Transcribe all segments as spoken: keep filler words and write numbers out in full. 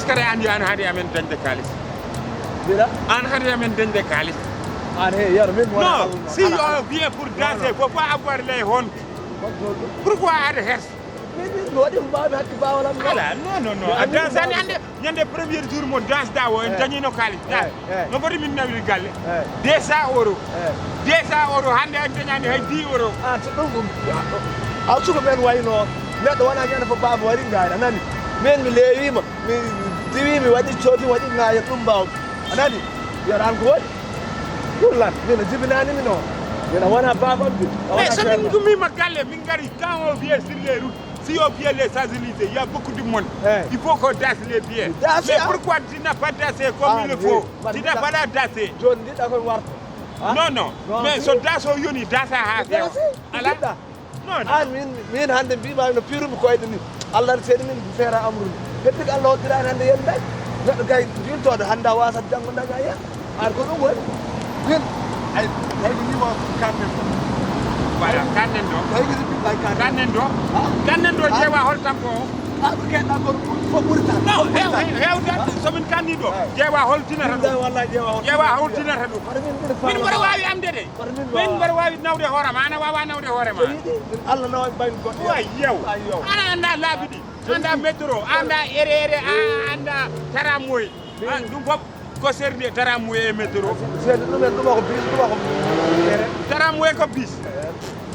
Kare an yo an haade amen dañde kaalis. Mbiɗa? An haade amen dañde kaalis. An he, yaro, min mo non, si yo bien pour danser, faut pas avoir les honte. Pourquoi aɗa hersa? Min, min mi waɗi ko mbawmi hakke bawal am. Ala, non, non, non. A dansani hannde, ñande premier jour mo dansɗa o, en dañino kaalis. Eyi, eyi. No foti min nawiri galle. Eyi. Deux cents euros. Eyi. Deux cents euros, hannde en dañani hay dix euros. Ah, so ɗum ɗum. Aw suka men wayno. Neɗɗo wona ñande fof baba wari ngaari, a nani? Min mi leewima, mi diwi, mi waɗi cooti, waɗi ŋaayat ɗum mbawmi. A nani? Mbiyaɗa an ko waɗi? Ɗum lan, min a jibinani mi noon. Min a wona babam de. A wona so min gummima galle, min ngari quand on vient sur les routes, si on vient les sensibiliser, il y a beaucoup de monde. Eh. Il faut qu'on danse les pieds. Mais pourquoi tu n'as pas dansé comme il le faut? Tu n'as pas la dansé. Joni ndiɗa kon warta. Non, non. Mais so danse o yoni, danse ha fewa. Ala. Non, non. An min, min hannde mbima no pirumi koyɗe ni. Allah aɗa seeɗa min feera amrude. Heddi ko Allah hokkirani hannde yen day. Neɗɗo gay jiltoɗo hannde a wasat janngo daña yen. An ko ɗum woni. Min ay, ay ko wima kannen ɗo. Voilà, kannen ɗo. Ay ko wima kannen. Kannen ɗo. Ha? Kannen ɗo jeewa hol tampo o? Ha ko keɗɗa kon fof ɓuri tan. Non, hew, hew, hewde so min kanni ɗo. Jeewa hol tinata ɗum. Wallahi jeewa hol. Jeewa hol tinata ɗum. Min mbaɗa wawi amde de. Min mbaɗa waawi nawde hoore ma, ana waawa nawde hoore ma. So yiɗi, min Allah nawa mbayni goɗɗo. Wa yew. Ana annda laabi ɗi, annda métro, annda ere ere, a annda taramoy. Ɗum fof ko serdi taramoy e métro. Serdi ɗum en ɗuma ko bis, ɗuma ko ere. Taramoy ko bis.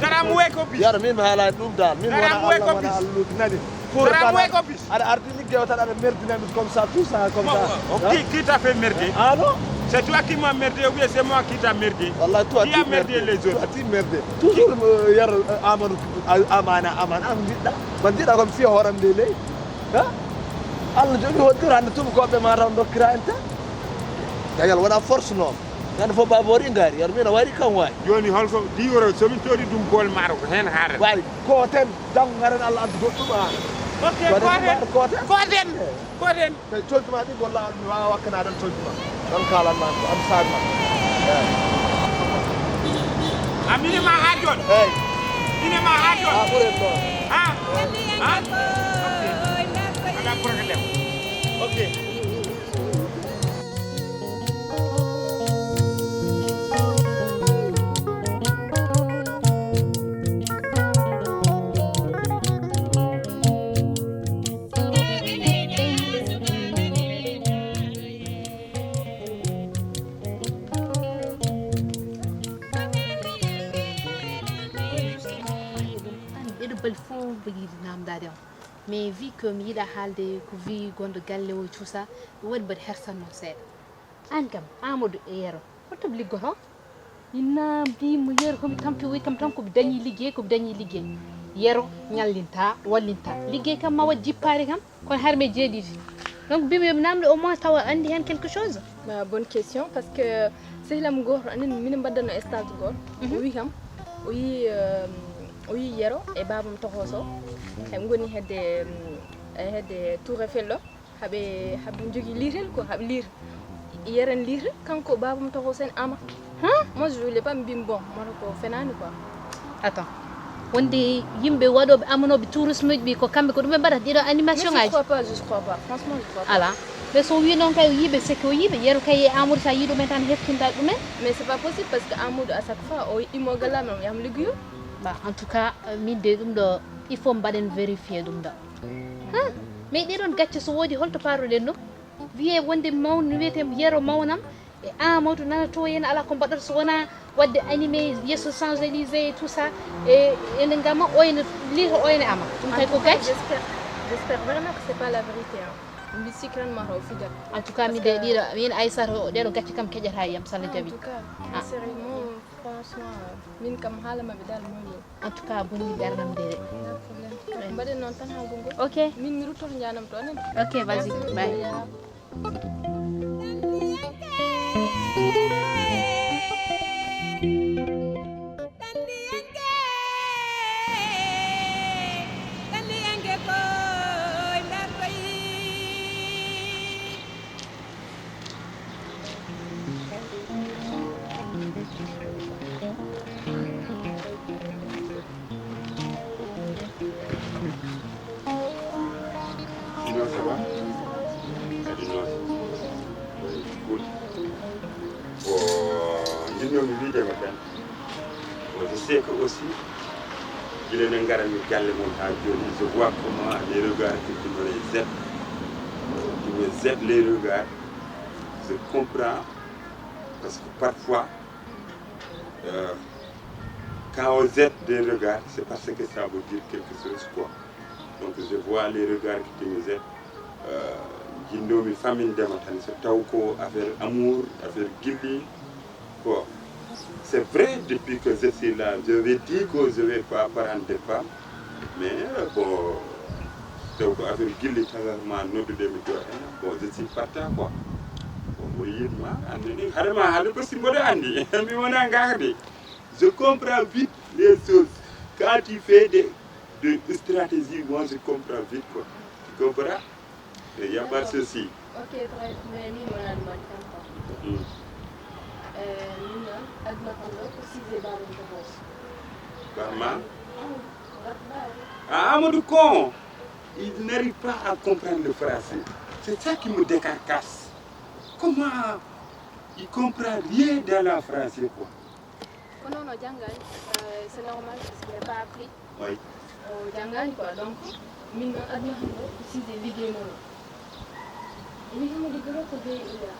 Taramoy ko bis. Yaro min mi haala ɗum dal. Min wona Allah wona allude nani. Pour taramoy ko bis. Aɗa ardi liggeyo tan aɗa merdinami comme ça, tout ça, comme ça. Qui, qui t'a fait merder? Ah non? C'est toi qui m'as merdé ou bien c'est moi qui t'a merdé? Wallahi toi tu merdé les autres. Toi tu merdé. Toujours euh, yar euh, amanu amana amana am jiɗɗa. Man jiɗɗa comme fiya hooram nde ley. Ha? Allah jogi hoddira hande tubakoɓe ma taw dokkira en tan. Dañal wona force noon. Hande fof baba wari ngaari yar min a wari kam wawi. Joni holko dix euros somin coodi ɗum bool maaro ko hen haarata? Wawi ko ten. Janngo ngaren Allah addu goɗɗum an. Ok, koten. Koten. Koten. Tawi coltuma ɗi golla an mi wawa wakkanaɗen coltuma. Ɗon kalan ma ko am sagma. Amine ma ha jon. Hey. Ine ma ha jon. Ah, ɓuren ɗon. Ha? Ha? Ok. Ala problème. Ok. An ɓeɗo bali fof mbaɗi namdade on. Mais vu que mi yiɗa haalde ko vi gonɗo galle o cuusa, ɗum waɗi mbaɗi hersanno seeɗa. An kam, Amadou e Yero, ko toɓe liggoto? Inna mbimo Yero komi tampi wi kam tan koɓe dañi liggey, koɓe dañi liggey. Yero ñallinta, wallinta. Liggey kam ma waɗ jippaade kam, kono har ɓe jeeɗiɗi. Donc mbimi yomi namde au moins tawa andi hen quelque chose. Bah, bonne question, parce que sehlam goto anen minen mbaddano stage goto. O wi kam, o yi euh, o yi Yero e babam tokoso. Heɓe goni hedde euh, hedde Tour Eiffel ɗo. Haɓe haɓe jogui liitel ko haɓe liir. Yeren liir kanko babam tokoso en ama. Hein? Moi je voulais pas mbim bon moto ko fenani quoi. Attends. Wonde yimɓe waɗoɓe amanoɓe tourisme uji ɓi ko kamɓe ko ɗum ɓe mbaɗata ɗiɗo animation ngaji. Je crois pas, je crois pas. Franchement je crois pas. Ala. Mais so wi noon kay o yiiɓe seke o yiiɓe yeru kay e amour sa yi ɗumen tan heftinta ɗumen. Mais c'est pas possible parce que Amadou à chaque fois o yiɗɗimo gallamen o yam liggoyo. Ba en tout cas min de ɗum ɗo il faut mbaɗen vérifier ɗum ɗo. Ha? Mais ɗiɗon gacce so woodi holto paroɗen ɗum? Wiye wonde mawn wiyete yero mawnam e Amadou nana to yen ala ko mbaɗata so wona wadde animé yesso sensibilisé et tout ça e ene ngama o ene liita o ene ama ɗum kay ko gacce. J'espère vraiment que c'est pas la vérité hein. Mi sikkiran ma o fidel. En tout cas mi de ɗiɗo min Aissata o ɗeɗo gacce kam keƴata yam salla jaɓi. En tout cas sérieusement franchement min kam haala maɓɓe dal moƴƴi. En tout cas bonni ɓernam de. Mbaɗen noon tan haa gonngol. Ok. Min mi ruttoto njanam toon en. Ok vas-y bye. Sinon, ça va? Ko njiɗnoomi wiide ma tan, ko je sais que aussi, gila nde ngaranmi galle mon haa jooni, je vois comment les regards que tu me les jettes, tu me jettes les regards, je comprends, parce que parfois, euh, quand on jette des regards, c'est parce que ça veut dire quelque chose, quoi. Donc je vois les regards que tu me jettes, euh, njiɗnoomi faaminde ma tan, so taw ko affaire amour, affaire gilli, quoi. C'est vrai, depuis que je suis là, je vais dire que je vais pas prendre de femme, mais, euh, bon, taw ko affaire gilli, tagama noddude mi ɗo en, bon, je suis partant, quoi. Bon, mboɗo yiɗ ma, anndi ni, haɗa ma haala ko si mboɗo anndi, mi wona ngaaka de. Je comprends vite les choses. Quand tu fais des, des stratégies, moi je comprends vite, quoi. Tu comprends? Il n'y a pas de souci. Ok, bref, mais lui, on a le mal temps, quoi. Hmm. Euh, maintenant, adna ko lo ko si je ba ko boss. Bamma? Ah, Amadou Kon, il n'arrive pas à comprendre le français. C'est ça qui me décarcasse. Comment il comprend rien dans la français, quoi. Ko noon o janngaani, euh, c'est normal parce qu'il n'a pas appris. Oui. O janngaani quoi, donc min noon aduna hannde ko sujet liggey mon o. Ene himo liggoro ko Veolia.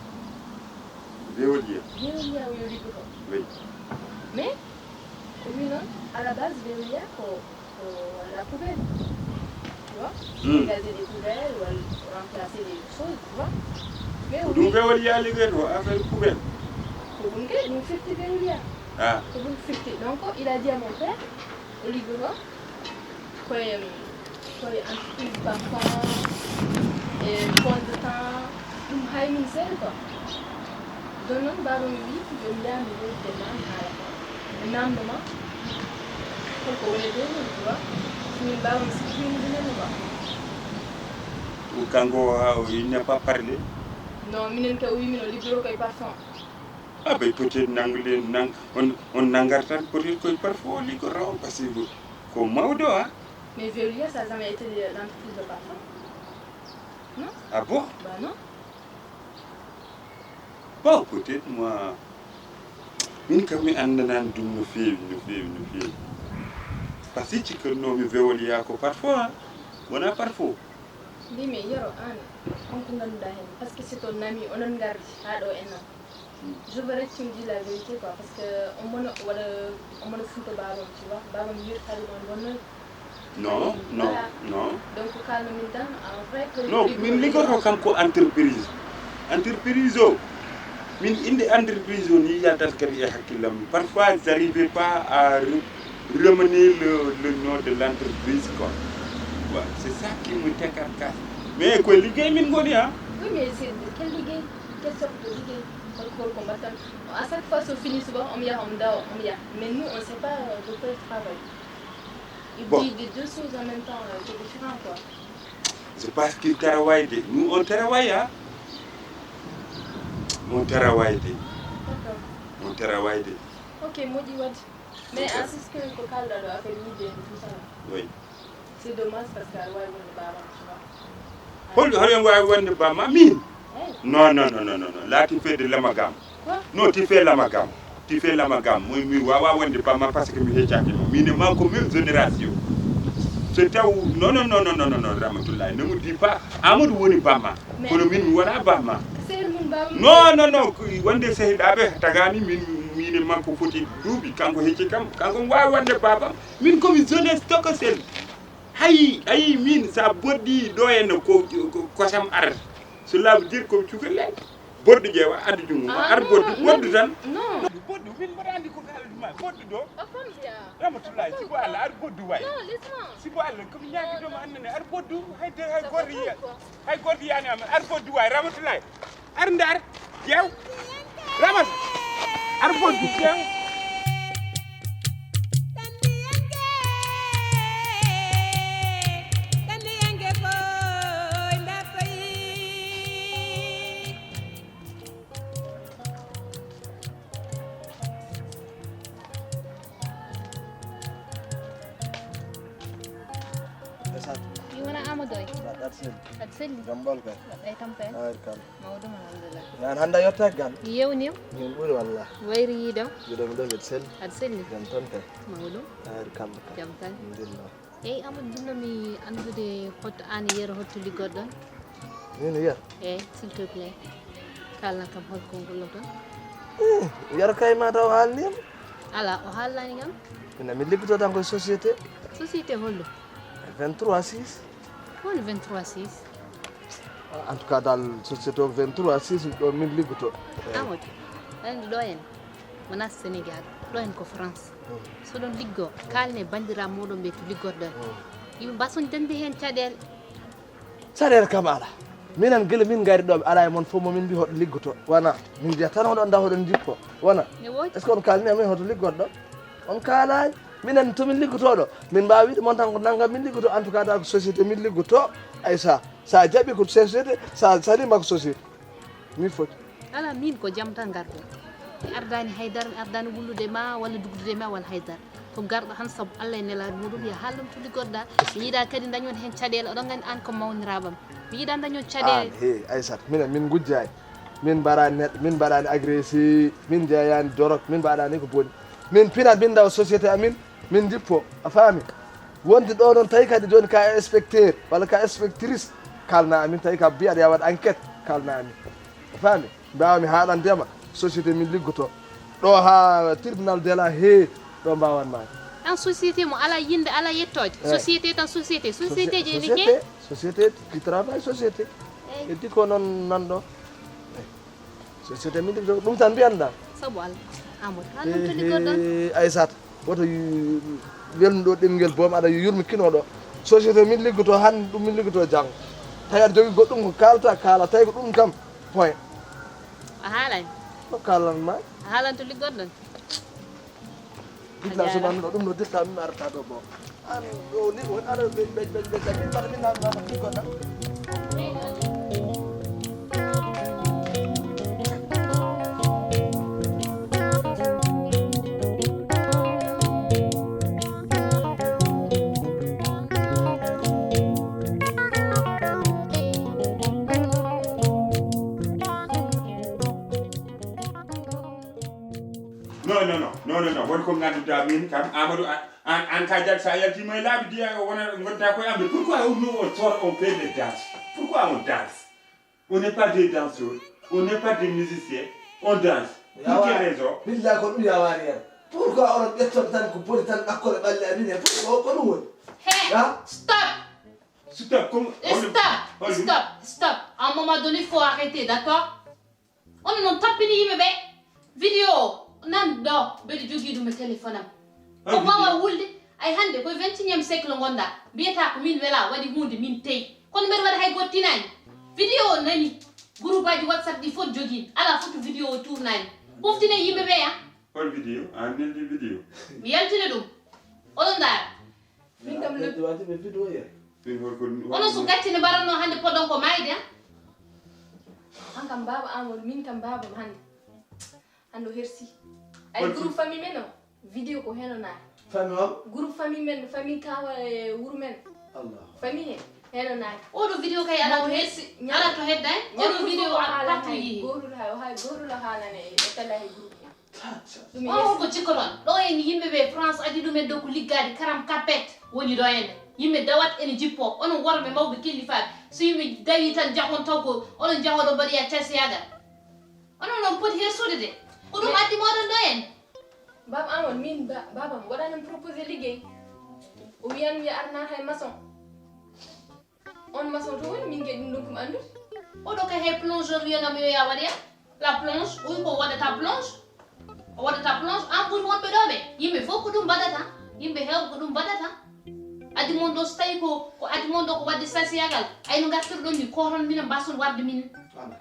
Veolia? Veolia o yo liggoro. Oui. Mais o wi noon, à la base Veolia ko, ko la poubelle. Tu vois? Hmm. Dégager des poubelles, ou remplacer des choses, tu vois? Mais ko ɗum Veolia liggey ko affaire poubelle? Ko ɗum kay, ɗum firti Veolia. Ah. Ko ɗum firti. Donc, il a dit à mon père, o liggoto koye, koye entreprise parfum, e fond de teint, ɗum hay min seeɗa quoi. Ɗon noon, baaba mi wi, yo mi yaha mi yewtide ma, mi haala ma. Mi namndo ma, holko woni e dow mum, tu vois? Min baaba mi sikki mi ɗum en quoi. Ko kanko o, il n'a pas parlé? Non, minen kay o wi min o liggoro koye parfum. Ah, ben, peut-être nang-, nang-, on, on nangartan peut-être koye parfum o liggoro, parce que ko mawɗo, hein. Mais Veolia, ça a jamais été l'entreprise de parfum. Non? Ah bon? Bah non. Bon, peut-être moi, min kam mi anndanani ɗum no feewi, no feewi, no feewi. Par ce que cikkatnoomi Veolia ko parfum, hein. Wona parfum. Mbimi, Yero, aan, on ko ngannduɗaa heen, parce que c'est ton ami, onon ngardi haa ɗo enna. Je veux rek tu me dis la vérité quoi, parce que on mona waɗa, on mona fuuta baabam, tu vois, baabam yirtaade ɗon bonnoy. Non, non, voilà. Non. Donc, kaalno min tan, en vrai, ko non, min liggoto kam ko entreprise. Entreprise o, min inde entreprise o ni yaltat kadi e hakkillam. Parfois, j'arrive pas à re-, ramener le, le nom de l'entreprise, quoi. Ouais, c'est ça qui me décarcasse. Mais ko liggey min ngoni, hein. Oui, mais c'est quel liggey? Quelle sorte de liggey? Hol, hol ko mbaɗtan? À chaque fois, so fini suba, omo yaha, omo dawa, omo yaha. Mais nous, on ne sait pas, euh, de quoi il travaille. Il dit des deux choses en même temps, euh, c'est différent, quoi. Je pense qu'il travaille de. Nous, on travaille, hein. On travaille de. D'accord. On travaille de. Ok, moƴƴi waɗde. Mais en ce que ko kaalɗaa ɗo affaire yiide en tout ça. Oui. C'est dommage parce que aɗa waawi wonde baabam, tu vois. Hol, hol en waawi wonde bamma? Min? Eh. Non, non, non, non, non, non. Là, tu fais de l'amalgame. Quoi? Non, tu fais l'amalgame. Tu fais l'amalgame. Moi, mi waawaa wonde bamma parce que mi heccaaki ma. Min e maa ko même génération. So taw, non, non, Ramatoulaye, ne me dis pas, Amadou woni bamma. Mais kono min mi wonaa bamma. Sehil mum baaba mum. Non, non, non, ko wonde sehilaaɓe tagaani min, min e makko foti duuɓi, kanko hecci kam, kanko mi waawi wonde baabam. Min ko mi jeunesse tokosel. Hay, ayi min sa boddi ɗo henna ko, ko, kosam ar. Cela veut dire ko cukalel. Boddu ƴeewa, addu junngo ma, ah, ar non, boddu, non, boddu tan. Non. Boddu, min mboɗo anndi ko kaaldu ma, boddu ɗo. Ramatoulaye, sibu Allah, ar boddu waay. Non, laisse-moi. Sibu Allah, ko mi ñaagidoma annene, ar boddu, hay de, hay gorri yiya. Hay gorri yiyani am, ar boddu waay, Ramatoulaye. Ar ndar, ƴeew. Ramat, ar boddu, ƴeew. Mi wona am. Doy. Mbaɗɗa aɗa selli? Aɗa selli? Jam ɓolo kay? Mbaɗɗa e tampere? Mawɗum, alhamdulillah. Yan hannde a yottaaki gal? Yewnim. Min ɓuri wallah. Wayri yiidam? Yiidam ɗo mbeɗa selli. Aɗa selli? Jam tan kay. Mawɗum. Ari kam kay. Jam tan. Alhamdulillah. Eyi, Amadou, ɗum no mi anndude hoto aan e Yero hoto liggorɗon? Min e Yero? Eyi, s'il te plaît. Kaalna kam hol ko ngolloton? Eh, Yero kay ma taw haalniima. Alaa, o haalnaani kam. Ina mi liggoto tan ko société. Société hollo? Vingt-trois six. Woni vingt-trois six? En tout cas, daal, société o vingt-trois six ɗo min liggoto. Eyi. Amadou, aɗa anndi ɗo en wonaa Sénégal, ɗo en ko France. Hmm. So ɗon liggo, kaalne banndiraaɓe mooɗon ɓe to liggorɗon. Hmm. Yimɓe mbason dañde heen caɗeele. Caɗeele kam alaa. Minen gila min ngari ɗo, alaa e mon fof mo min mbi hoɗo liggoto. Wona, min mbiya tan hoɗon nda hoɗon jippo. Wona. Ne woodi. Est-ce que on kaalni amin hoto liggorɗo? On kaalaani. Minen to min liggoto ɗo, min mbaawi wiide mon tan ko nanngam min liggoto. En tout cas, daal ko société min liggoto. Ay sa, sa jaɓi ko société, sa salima ko société. Mi foti. Alaa, min ko jam tan ngarɗo. Mi ardaani haydara, mi ardaani wullude ma, walla dugdude ma, walla haydara. Ko garɗo han sabu Allah e nelaaɗo muɗum, yo haalɗum to liggorɗa. Mi yiɗa kadi dañon heen caɗeele, oɗon nganndi aan ko mawniraaɓam. Mi yiɗa dañon caɗeele. Aan, he, Aysata, minen min ngujjaani. Min mbaɗaani neɗɗo, min mbaɗaani agressé, min njeyaani dorog, min mbaɗaani ko boni. Min pina, min ndawa société amin, min jippo, a faami? Wonde ɗo noon tawi kadi jooni ka inspecteur, walla ka inspectrice, kaalna amin, tawi ka mbiyaɗa ya waɗ enquête, kaalna amin. A faami? Mbaawa mi haaɗandema, société min liggoto. Ɗo haa tribunal de la Haye, ɗo mbaawanmaade. Tan société mo alaa yinde, alaa yettooje. Eh. Société tan société. Société je ene société, heewi. Société qui travaille société. Eyi. Heddi ko noon nan ɗo. Eh. Société min liggoto, ɗum tan mbiyanɗa. Sabu Allah. Amadou, haa ɗum to liggoɗon. Eh, eh, Aysata, woto yu-, welnu ɗo ɗemngel boom, aɗa yurmi kino ɗo. Société min liggoto, han ɗum min liggoto janngo. Tawi aɗa jogii goɗɗum ko kaalta, kaala, tawi ko ɗum kam. Point. A haalay? Ko kaalan ma? A haalan to liggoɗon? Dilla so nanno ɗum no dilla mi arata ɗo bo. An ɗo ni won ara be be be be be be min nan nan liggoɗon. Non, non, non, non, non, non. Won ko ngannduɗaa min kam, Amadou, an, an, an ka jag, sa yaltiima e laabi diya, wona, ngonta koye am de. Pourquoi on, nous, on sort, on fait des danses? Pourquoi on danse? On n'est pas des danseurs, on n'est pas des musiciens, on danse. Pour quelle raison? Billahi, ko ɗum yawaani en. Pourquoi onon ƴetton tan ko boni tan ɓakkore ɓalli amin en? Pourquoi, ko ɗum woni? Hey, ha? Stop! Stop, comme, eh, stop, stop, stop. À un moment donné, il faut arrêter, d'accord? Onon noon tappini yimɓe ɓe. Vidéo o nan ɗo, mbeɗa jogii ɗum e téléphone am. Ko wawa wulde. Ay, hannde koye vingt et unième siècle ngonɗa. Mbiyata ko min wela, waɗi huunde, min teyi. Kono mbeɗa waɗa hay gottinaani. Vidéo o nani. Groupe aji WhatsApp ɗi fof jogii. Alaa foto vidéo o tournaani. Poftinee yimɓe ɓe, a. Hol vidéo? An neldi vidéo? Mi yaltina ɗum. Oɗon ndaara. Min kam le- Ɓe waɗi ɓe vidéo ya. Min hol ko ɗum? Onon so gacce ne mbaɗatno hannde poɗon ko maayde, a? An kam baaba Amadou, min kam baaba am hannde. Hannde o hersi. Ay, groupe famille men o, vidéo ko heno naati. Famille o? Groupe famille men, famille Kawa e wuro men. Allah. Famille he, heno naati. Oɗo vidéo kay ala to heddi, ala to hedda, eh? Oɗo vidéo a parti. Goruɗo hay, hay goruɗo haalane e tala he groupe he. Ɗum on ko cikkoton? Ɗo en yimɓe ɓe France adi ɗumen ɗo ko liggaade karam kapet woni ɗo en. Yimɓe dawat ene jippo. Onon worɓe mawɓe killifaaɓe. So yimɓe dawi tan jahon taw ko onon jahoɗo mbaɗoya casiyagal. Onon non poti hersude de. Ko ɗum addi moɗon ɗo en. Baaba Amadou, min ba-, baaba am waɗaani proposé liggey. O wiyan mi arnaata e maçon. On maçon to woni, min kadi ɗum ɗum ko mi anndude. Oɗo kay hay plongeur wiyanam yo ya waɗoya. La plonge, o wi ko waɗata plonge. O waɗata plonge, an ɓuri wonɓe ɗo ɓe. Yimɓe fof ko ɗum mbaɗata. Yimɓe heewɓe ko ɗum mbaɗata. Adi mon ɗo so tawi ko, ko adi mon ɗo ko waɗde sasiyagal. Ay no ngartirɗon ni, ko toon minen mbason warde min. Voilà.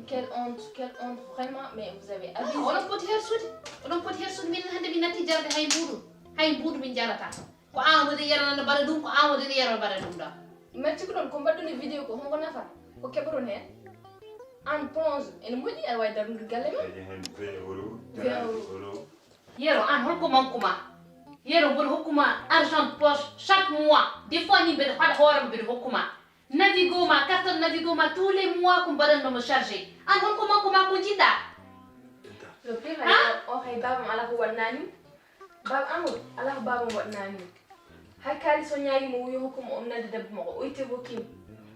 Quelle honte, quelle honte, vraiment, mais vous avez abusé. Oɗon poti hersude. Oɗon poti hersude, minen hannde min natti jarde hay mbuuɗu. Hay mbuuɗu min jarata. Ko an woni Yero nana mbaɗa ɗum, ko an woni Yero mbaɗa ɗum ɗo. Merci ko ɗon, ko mbaɗɗon e vidéo ko, honko nafa? Ko keɓoton heen? An plonge, ene moƴƴi, aɗa waawi darnude galle ma. Kadi heen vingt euros, vingt euros. Yero, an holko manque ma? Yero, mboɗo hokkuma argent de poche chaque mois. Des fois ni mbeɗa haɗa hoore ma, mbeɗa hokkuma Navigo ma, carte Navigo ma, tous les mois ko mbaɗanno mo chargé. An hol ko manque ma ko jiɗɗa? No pire hay o hay babam ala ko waɗnani. Baba Amadou, ala ko babam waɗnani. Hay kalis o ñaagi mo wiyo hokku mo o nande debbo makko, o itti hokki mo.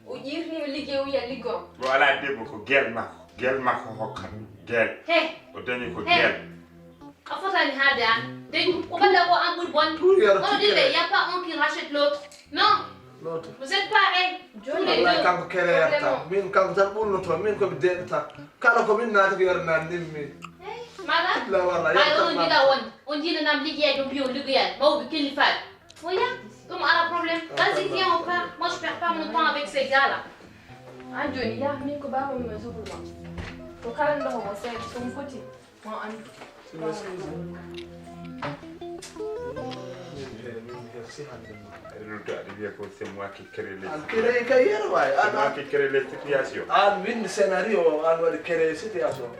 O ƴiirtini mo liggey o wiya liggoro. O ala debbo, ko gel makko, gel makko hokkat, gel. He. O dañi ko gel. A fotani haalde an. Dañi ko mbaɗɗa ko an ɓuri bonde. Onon ɗiɗo, il y a pas un qui rachète l'autre. Non. Vous êtes pareil. Tous les deux. Kanko kere yarta. Min kanko tan ɓurnoto. Min ko mi deeɗata. Kala ko min naati ko yarnani min. Madame, la wala yarta. On dit on dit on dit nam liggéey ɗum mbiyo liggéeyal mawɓe killifaaɓe. Oya, ɗum ala problème. Vas-y, viens, on part. Moi, je perds pas mon temps avec ces gars-là. An jooni yah min ko baba mum e sohlude ma. Ko kala ndoho mo seeɗa so mi foti. Mo andu. Ruddaɗo wiya ko c'est moi qui crée les. An créé kay yero waay. C'est moi qui crée les situations. An windi scénario o, an waɗi créé situation.